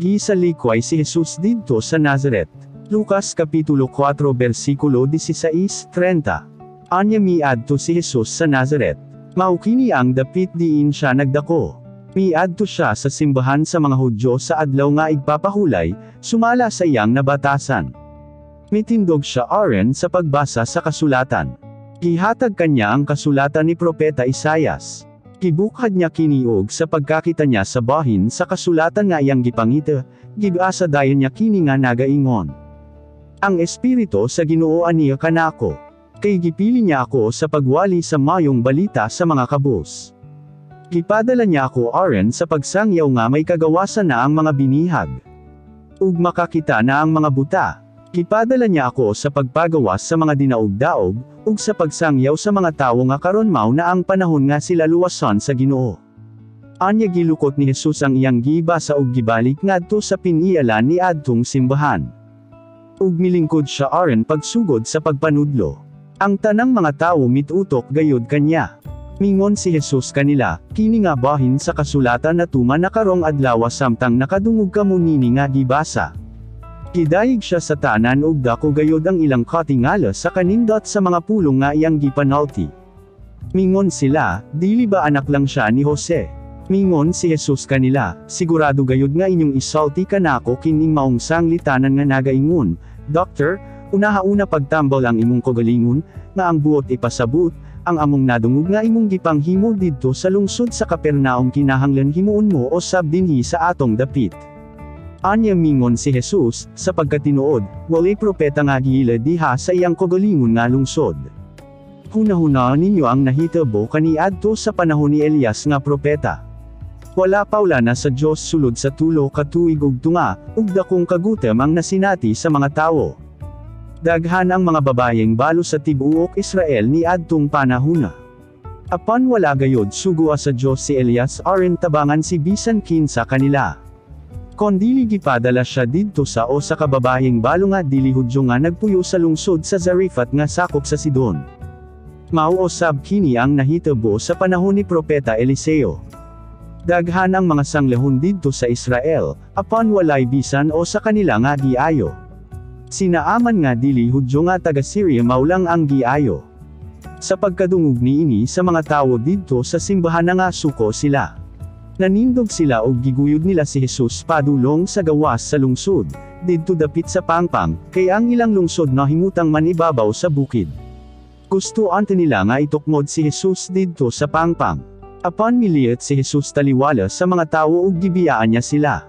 Gisalikway si Jesus didto sa Nazaret. Lucas Kapitulo 4 versikulo 16:30. Anya miadto si Jesus sa Nazaret. Mao kini ang dapit diin siya nagdako. Miadto siya sa simbahan sa mga Hudyo sa adlaw nga igpapahulay, sumala sa iyang nabatasan. Mitindog siya aron sa pagbasa sa kasulatan. Gihatag kanya ang kasulatan ni Propeta Isayas. Gibukhad niya kini ug sa pagkakita niya sa bahin sa kasulatan nga iyang gipangita, gibasa dayon niya kini nga nagaingon: "Ang Espiritu sa Ginoo aniya kanako. Kay gipili niya ako sa pagwali sa mayong balita sa mga kabus. Gipadala niya ako aron sa pagsangyaw nga may kagawasan na ang mga binihag. Ug makakita na ang mga buta. Gipadala niya ako sa pagpagawas sa mga dinaog-daog, ug sa pagsangyaw sa mga tawo nga karon mao na ang panahon nga sila luwason sa Ginoo." Anya gilukot ni Jesus ang iyang gibasa ug gibalik ngadto sa pinialan ni adtong simbahan. Ug milingkod siya aron pagsugod sa pagpanudlo. Ang tanang mga tawo mitutok gayud kanya. Mingon si Jesus kanila, "Kini nga bahin sa kasulatan natuman na karong adlaw samtang nakadungog kamo nini nga gibasa." Gidayeg siya sa tanan ug dako gayud ang ilang katingala sa kanindot sa mga pulong nga iyang gipanulti. Mingon sila, "Dili ba anak lang siya ni Jose?" Mingon si Jesus kanila, "Sigurado gayud nga inyong isulti kanako kining maong sanglitanan nga nagaingon, 'Doctor, unaha-una pagtambal ang imong kaugalingon,' nga ang buot ipasabot, 'ang among nadungog nga imong gipanghimo didto sa lungsod sa Capernaum kinahanglan himuon mo usab dinhi sa atong dapit.'" Anya mingon si Jesus, "Sa pagkatinuod, walay propeta nga giila diha sa iyang kaugalingon nga lungsod. Hunahuna ninyo ang nahitabo kaniadto sa panahon ni Elias nga propeta. Wala paulana sa Dios sulod sa 3 ka tuig ug tunga, ug dakong kagutom ang nasinati sa mga tawo. Daghan ang mga babayeng balo sa tibuok Israel ni adtong panahuna. Apan wala gayod sugoa sa Dios si Elias aron tabangan si bisan kinsa kanila. Kondili gipadala siya didto sa usa ka babayeng balo nga dili Hudyo nga nagpuyo sa lungsod sa Zarephath nga sakop sa Sidon. Mao usab kini ang nahitabo sa panahon ni Propeta Eliseo. Daghan ang mga sanglahon didto sa Israel, apan walay bisan usa kanila nga giayo. Si Naaman nga dili Hudyo nga taga Syria mao lang ang giayo." Sa pagkadungog niini sa mga tawo didto sa simbahan, nangasuko sila. Nanindog sila og giguyod nila si Jesus padulong sa gawas sa lungsod, didto dapit sa pangpang, kay ang ilang lungsod nahimutang manibabaw sa bukid. Gusto unta nila nga itukmod si Jesus didto sa pangpang. Apan miliit si Jesus taliwala sa mga tawo ug gibiyaan niya sila.